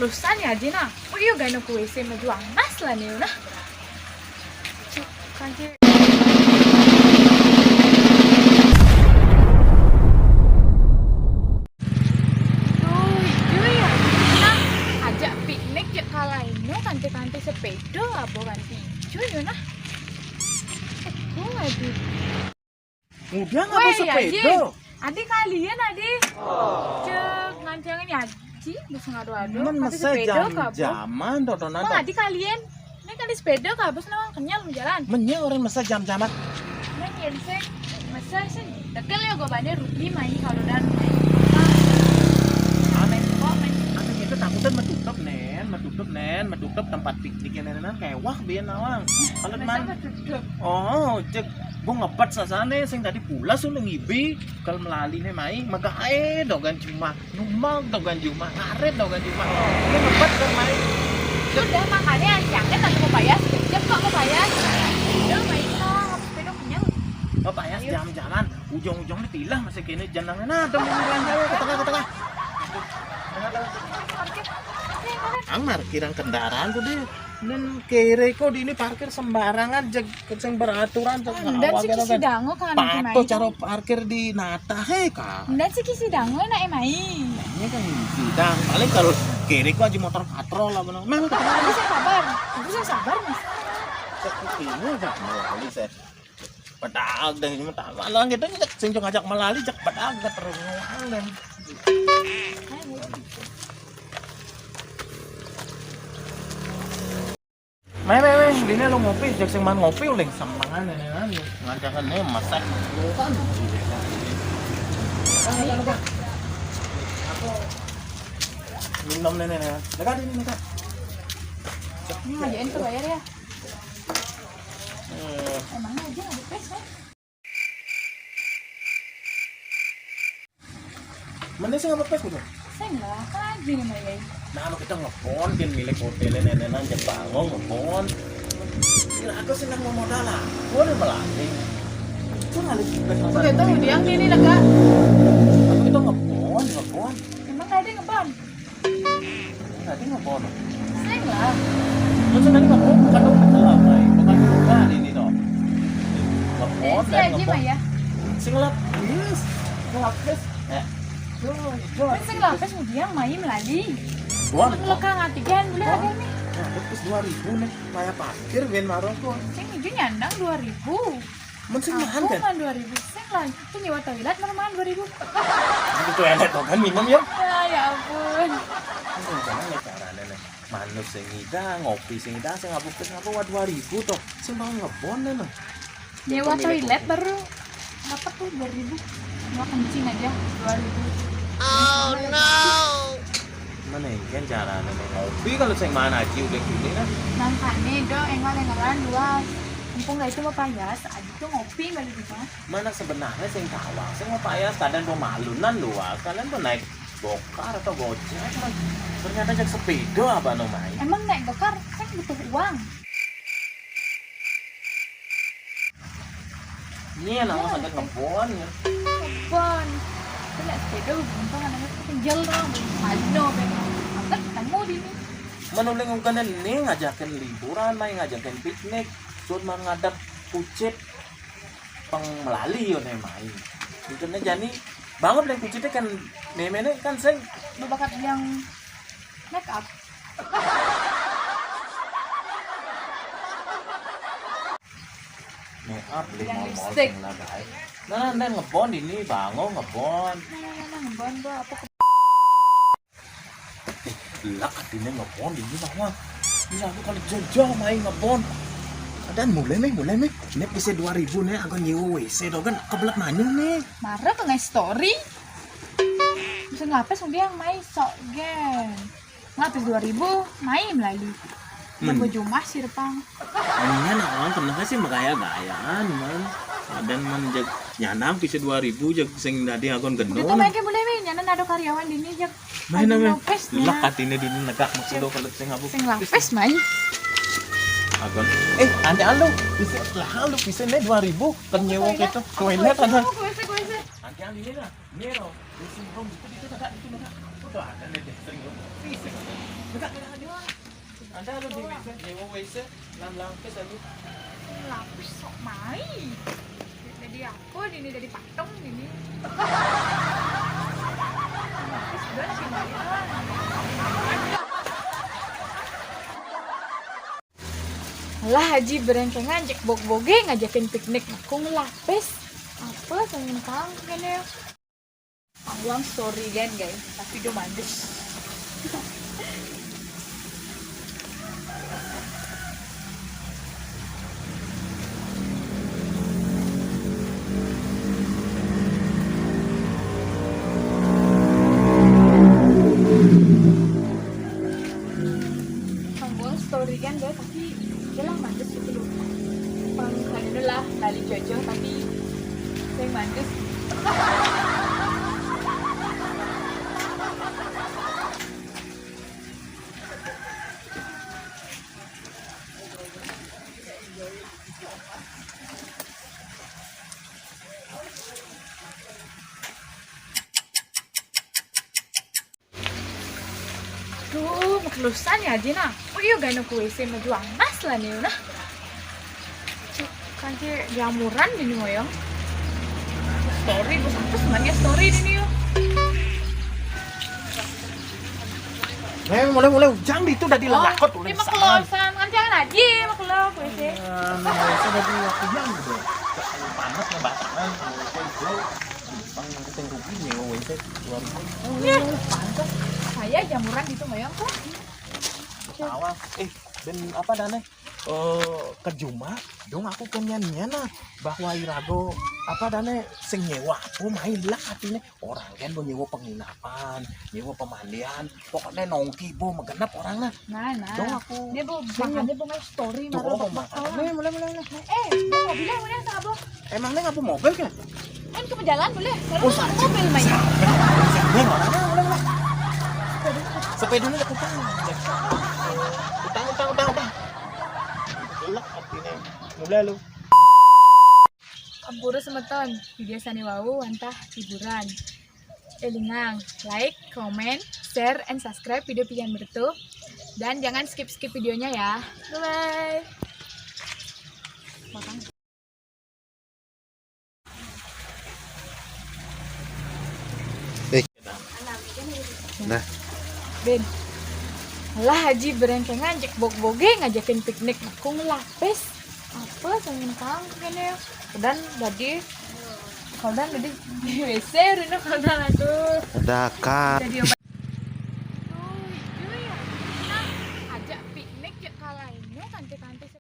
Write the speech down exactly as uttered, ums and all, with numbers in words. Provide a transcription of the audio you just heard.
Susah ni aja nah. Oh iya, gana kue se majuang nas lah ni nah. Cuk, kaje. Tuh, itu ya. Nah, ajak piknik ya kalau ini kanti-kanti sepeda apa kanti hijau ya nah. Oh, aduh. Udah nggak mau sepeda? Adi kalian, Adi. Cek, ngancangan ya, Aji. Bisa ngadu-adu. Cuman masa jam-jaman, tontonan. Adi kalian. Ini kan di sepeda, kah? Bos nawang kenyal jalan. Menye orang masa jam-jaman. Ini kensek, masa sih. Tekel ya, gue bandar rugi main kalau dan main. Aneh. Kok main? Aneh itu takutan metutup, Nen. Metutup, Nen. Metutup tempat piknik yang nenenan kewah biar nawang. Kalau mana? Oh, cek. Gue ngepat sasane sing tadi pula suruh ngibi. Kalau melali nih mai, maka ae dogan cuma numal dogan cuma ngaret dogan cuma. Ini ngepat kan mai. Sudah makanya jangan nanti mau payas, jam kok mau payas. Udah main lah, harus pegang punya. Mau payas jam-jaman, ujung-ujung ditilah masih kene jenang. Nah, ada mau ngelanjut ke tengah, ke tengah. Ang markirang kendaraan tuh deh. Dan kere kok di ini parkir sembarangan, jeg sing beraturan, jeg. Dan si kisi dango kan, pato cara parkir di nata he ka. Dan si kisi dango nak emai. Ini kan sidang. Paling kalau kere kok aja motor patrol lah benar. Memang kita bisa sabar. Bisa sabar mas. Seperti ini aja melali saya. Pedag deh, cuma tak malah gitu, sing ngajak melali, cek pedag terus ngulang deh. Meh, meh, meh, dini lo ngopi, jak sing man ngopi uling semangan ini kan, ngancangan ini masak. Minum nih, nih, nih. Dekat ini, dekat. Ini ngajain tuh bayar ya? Eh. Emangnya aja nggak dipes, kan? Mana sih nggak pepes gitu? Saya nggak lagi nih, Maya. Nah, lo kita ngebon kan milik hotelnya nenenan Jepang, lo ngebon. Kira aku sih nggak mau modal lah. Gue udah melatih. Itu nggak lagi pepes. Oke, tahu dia yang ini lega. Aku kita ngebon, ngebon. Emang tadi ngebon? Tadi ngebon. Sing lah. Lu tadi ngebon bukan dong pecel apa? Bukan bukan ini dong. Ngebon. Sing aja mah ya. Sing lah, yes. Lapis. Eh. Yo, yo. Sing lapis kemudian main lagi. Buat lekang atigan boleh ada nih. Nah, terus dua ribu nih. Kayak parkir ben maroko. Sing itu nyandang dua ribu. Men sing mahan kan? Aku dua ribu sing lah. Itu nyewa toilet mana mahan dua ribu? Itu toilet kok kan minum ya? Ya, ya ampun. Aduh, jangan ya caranya nih. Manus sing ngidang, ngopi sing ngidang, sing ngabuk sing ngabuk, wah dua ribu toh. Sing mau ngebon nih loh. Nyewa toilet baru dapat tuh dua ribu. Nyewa kencing aja dua ribu. Oh no. Mana yang caranya nih ngopi kalau sing mana aja udah gini kan? Makanya do enggak enggak dua. Mumpung nggak itu mau payas, aja tuh ngopi balik di rumah. Mana sebenarnya sing kawang, sing mau payas, kadang mau malunan luas, kalian tuh naik gokar atau gojek man. Ternyata cek sepeda apa namanya? Emang naik gokar kan butuh uang. Ini yang nama sakit ngebon ya. Ngebon. Itu naik sepeda untung anaknya pinjel dong, malino kan. Angkat ketemu di ini. Menuling ungkene nih ngajakin liburan, main ngajakin piknik, cuma ngadep kucit peng melali yo ne main. Ungkene jani banget nih kucitnya kan memene kan sing bakat yang make up. Make up beli yang mall-mall lipstick. Sing lah baik. Nah, neng ngebon ini bango ngebon. Nah, nah, nah, ngebon gua apa ke- Belak katanya ngebon ini mah. Ini aku kali jajah main ngebon. Dan mulai nih, mulai nih. Ini bisa dua ribu nih, aku nyewa W C dong kan kebelet manyung nih. Marah ke nge-story. Bisa ngapes udah yang main sok gen. Ngapes dua ribu, main lagi. Nunggu jumah sih repang. Aninya nah orang kenapa sih bergaya-gayaan man. Dan man jeg nyanam bisa dua ribu jeg sing tadi akun gendon. Itu main ke boleh main, nyanan ada karyawan di ini jeg. Main apa? Lapes nya. Lak katine di negak maksud lo kalau sing apa? Sing lapes main. Akun. Eh, ante alo bisa lah lo bisa nih dua ribu kan nyewa gitu. Toilet ada. Ante alo ini lah. Nero, bisa dong itu itu negak itu negak. Tuh ada nih, sering. Ih, sering. Bentar, bentar, bentar. Ada lu di W C, nyewa W C, enam lapis aja. Lapis sok mai. Jadi apa ini, dari patung ini? Lapis udah sih, mai. Lah, Aji berencengan, cek bog-boge ngajakin piknik, aku ngelapis. Apa sing tang kene? Awang story kan, guys, tapi udah mandes. Awang story kan, guys, tapi jelas mandes gitu loh. Pang kali lah, lali jojo, tapi saya mandes. Duh, maklusan ya, Jina. Oh iya, gak nunggu W C maju amas lah nih, nah. Cek, kan cek jamuran di nih, moyong. Story, bos, apa sebenarnya story di nih, yuk? Eh, mulai, mulai ujang di itu udah dilengakot, udah ini maklusan, kan jangan aja, maklusan, W C. Eh, nah, itu udah di waktu yang udah. Panas ya, batangan, W C itu. Bang, yang penting rugi nih, W C dua ribu. Iya, pantas. Saya jamuran gitu, moyong, kok. Ketawa. Eh, ben apa dane? Eh, ke Juma, dong aku kenyan nyana bahwa irago apa dane sing nyewa aku main lah katanya. Orang kan mau nyewa penginapan, nyewa pemandian, pokoknya nongki bo megenep orang nah. Nah, nah. Dong aku. Dia bu, makanya bu nge-story. Tuh, marah, oh, makanya. Mulai, mulai, mulai. Eh, mau mobilnya, mulai sama bu. Emangnya nggak mau mobil kan? Kan ke jalan boleh. Kalau oh, mau mobil main. Sabar, orang mulai, mulai. Sepedanya utang. Utang, utang, utang, utang. Gelap hatinya. Mulai lu. Ampura semeton, video sane wau wantah hiburan. Elingang, like, comment, share, and subscribe video pian bertu. Dan jangan skip-skip videonya ya. Bye-bye. Eh. Nah. Ben. Lah, Aji berencengan, cek bog-boge ngajakin piknik, aku ngelapis. Apa sing tang kene? Kedan tadi, kedan tadi di W C, Rino kedan aku. Ada kan. Jadi obat. Oh, itu ya. Nah, ajak piknik cek kalainnya, tante-tante.